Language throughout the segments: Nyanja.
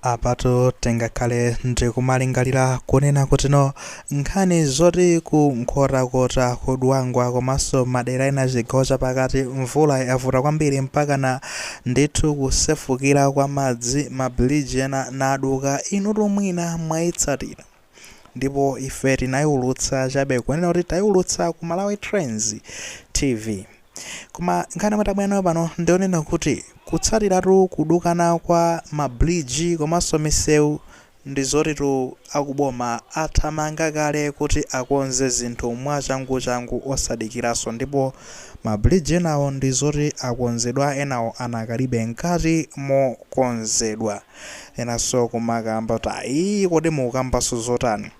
Apatu tingakhale ndikumalingalira kunena kuti no nkhani zoti ku Nkhotakota, ku Dwangwa komanso madera ena chigawo chapakati mvula yavuta kwambiri mpakana ndithu kusefukira kwa madzi, ma bridge ena naduka, inutu mwina mwayitsatira. Ndipo ife tinayiulutsa chabe kunena kuti tayiulutsa ku Malawi Trends TV. Koma nkhani yomwe tabwera nayo pano ndionena kuti kutsatiratu kudukana kwa ma bridge komanso misewu, ndi zotitu akuboma athamanga kale kuti akonze zinthu mwachanguchangu osadikiranso, ndipo ma bridge enawo ndi zoti akonzedwa, enawo anakalibe mkati mokonzedwa. Enanso kumakamba kuti ayi, kodi mukukambanso zotani?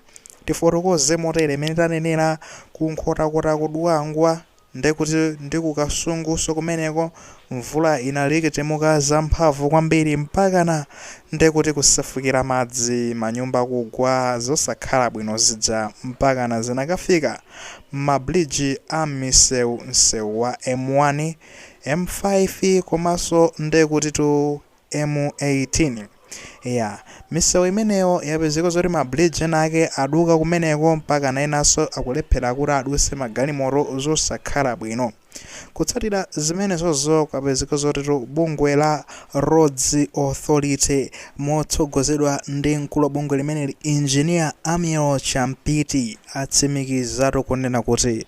Tifotokoze motere: imene tanenera ku Nkhotakota, ku Dwangwa, ndekuti ndi ku Kasunguso kumeneko mvula inalikitimuka zamphamvu kwambiri mpakana ndekuti kusefukira madzi, manyumba kugwa, zosakhala bwino zija, mpakana zinakafika ma bridge a misewu, msewu wa M1, M5 komanso ndekuti tu M18 ya misewu imeneyo. Yapezeka zoti ma bridge ena ake aduka kumeneko mpaka enanso akulephera kuti aduse magalimoto, zosakhala bwino. Kutsatira zimenezozo, kwapezeka zotitu bungwe la Roads Authority motsogozedwa ndi mkulu wa bungwe limeneli, Engineer Amiel Champiti, atsimikizatu kunena kuti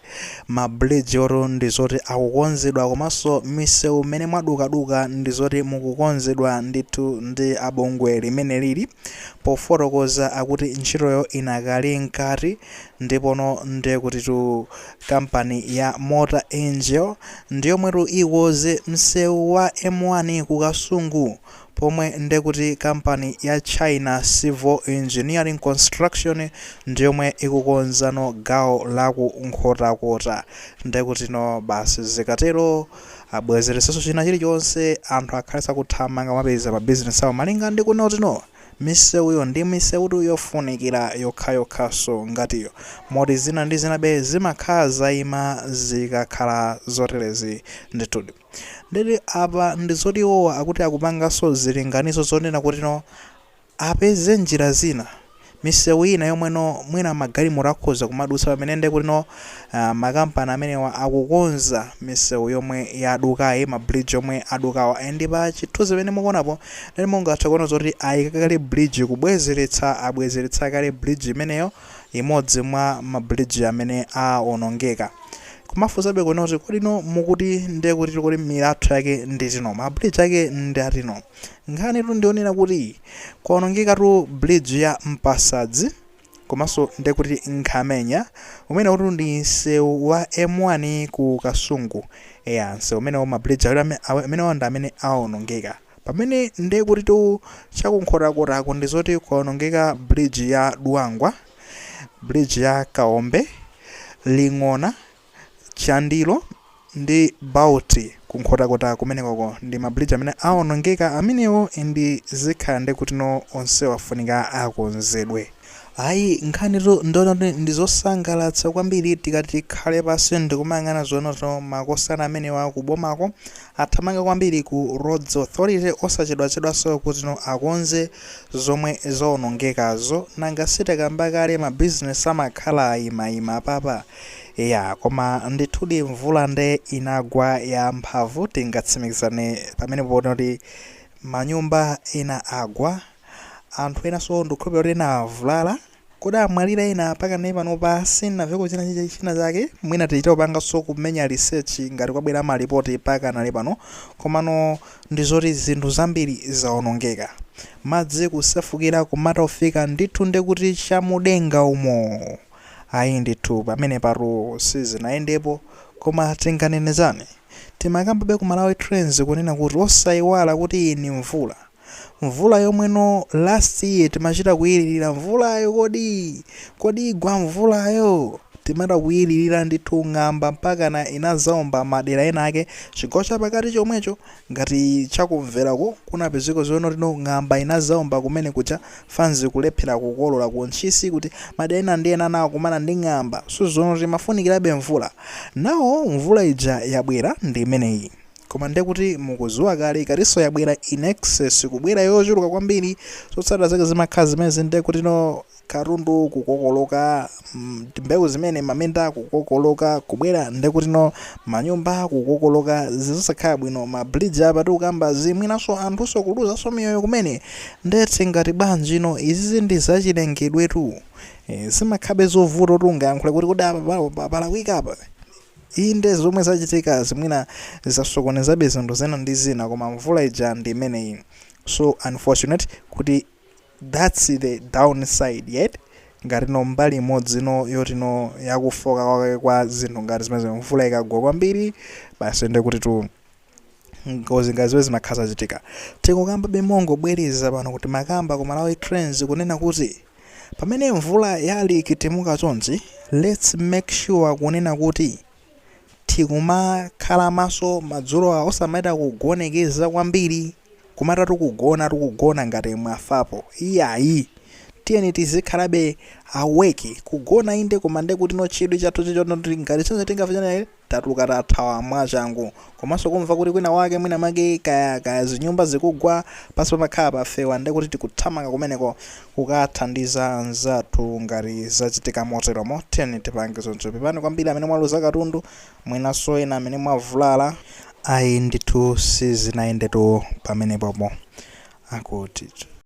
ma bridge oto ndi zoti akukonzedwa, komanso misewu mmene mwadukaduka ndi zoti mukukonzedwa ndithu ndi abungwe limene lili. Pofotokoza akuti ntchitoyo inakali mkati, ndipono ndiye kutitu kampani ya Motor Angel ndiyomwetu ikoze msewu wa M1 ku Kasungu, pomwe ndekuti kampani ya China Civil Engineering Construction ndiyomwe ikukonzano gawo la ku Nkhotakota. Ndekutino basi zikatero abwezeresenso china chilichonse, anthu akhale sakuthamanga mapeza pa bizinesi awo, malinga ndi kunotino misewuyo ndi misewutu yofunikira yokhayokhaso ngatiyo, moti zina ndi zinabe zimakhala zayima zikakhala zoterezi ndithudi. Nditi apa ndi zoti iwowa akuti akupanganso zilinganizo zonena kuti no apeze njira zina, misewu ina yomweno mwina magalimoto akhoza kumadutsa, pamene ndi kuti no makampani amenewa akukonza misewu yomwe yadukayi, ma bridge omwe adukawa. And pa chithunzi pamene mukuonapo ndani mungathe kuona zoti ayika kale bridge kubwezeretsa, abwezeretsa kale bridge imeneyo, imodzi mwa ma bridge amene aonongeka. Kumafunsabe kuona kuti kodi no mukuti ndiye kuti kodi milatho yake ndi tino, ma bridge ake ndi atino? Nkhani tu ndionera kuti kwaonongekatu bridge ya Mpasadzi komanso ndekuti Nkhamenya, umene kuti ndi msewu wa M1 ku Kasungu. Eya, msewu umenewo ma bridge amenewo ndi amene aonongeka, pamene ndekuti tu chakunkhotakotako ndi zoti kwaonongeka bridge ya Dwangwa, bridge ya Kaombe, Ling'ona, Chandilo ndi Bauti. Kunkhotakota kumenekoko ndi ma bridge amene aonongeka amenewo, ndi zikhala ndekuti no onsewo afunika akonzedwe. Ayi, nkhanitu ndiona kuti ndi zosangalatsa kwambiri tikati tikhale pasi ndikumayang'ana zonoto makosana amenewa kubomako athamanga kwambiri ku Roads Authority osachedwachedwanso kuti no akonze zomwe zawonongekazo. Nanga sitakamba kale, mabizinesi amakhala ayimayima papa ya, koma ndithudi mvula nde inagwa ya mphamvu. Tingatsimikizane pamene kuti manyumba ena agwa, anthu enanso ndikukhulupirira kuti ena avulala. Kodi amwalira ena? Pakane panopa sinamveko china chake. Mwina tichite kupanganso kumenya research ngati kwabwera malipoti pakanali pano, komano ndi zoti zinthu zambiri zawonongeka, madzi kusefukira kumata kufika ndithu ndekuti chamudenga umo. Ayi ndithu, pamene patu sizinayendepo. Koma tinganene chani? Timakambabe ku Malawi Trends kunena kuti osayiwala kuti iyi ni mvula, mvula yomweno last year timachita kuyilirira mvulayo. Kodi igwa mvulayo? Timata kuyilirira ndithu ng'amba mpakana inazaomba madera ena ake chigawo chapakati chomwecho, ngati chakumverako kunapezeka zoona tino ng'amba inazaomba kumene kuja, fanzi kulephera kukolola ku Ntchisi, kuti madera ena ndi ena anakumana ndi ng'amba. So zoona kuti mafunikirabe mvula nawo, mvula ija yabwera ndi imeneyi. Koma ndiye kuti mukuziwa kale, ikatinso yabwera in excess, kubwera yochuluka kwambiri, zotsatira zake zimakhala zimenezi. Ndiye kuti no, katundu kukokoloka, mbewu zimene maminda kukokoloka, kubwera ndiye kuti no, manyumba kukokoloka, zizosakhala bwino. Ma bridge apa tikukamba zimwinanso, anthunso kuluzanso miyoyo kumene. Ndetse ngati bwanji no, izizi ndi zachilengedwetu. Zimakhabe zovuta kuti ungayankhule kuti kodi apa palakwika apa. Inde, zomwe zachitika zimwina zasokonezabe zinthu zina ndi zina, koma mvula ija ndi imeneyi. So unfortunate kuti that's the downside yet, ngati no mbali imodzi no yoti no yakufoka kwake kwa zinthu ngati zimene mvula ikagwa kwambiri, basi, ndi kuti tu ngozi ngati zimene zimakhala zachitika. Tikukambabe mongobwereza pano kuti makamba ku Malawi Trends kunena kuti pamene mvula yali kitimuka chonchi, let's make sure kunena kuti tikumakhala maso madzulo awo, osamaita kugonekeza kwambiri, kumata tikugona tikugona ngati mwafapo. Iyayi, tiyeni tizikhalabe awake. Kugona inde, koma nde kuti no, chidwi chathu chicho ngati chonse tingafanyane, tatuka, tathawa mwachangu. Komanso kumva kuti kwina wake mwina make kaya kaya zinyumba zikugwa, pansi pamakhala pafewa, nde kuti tikuthamanga kumeneko kukathandiza anzathu ngati zachitika moteromo. Tiyeni tipange zonse. Pepani kwambiri amene mwaluza katundu, mwinanso ena amene mwavulala. Ayi ndithu, sizinayendetu pamenepopo akuti.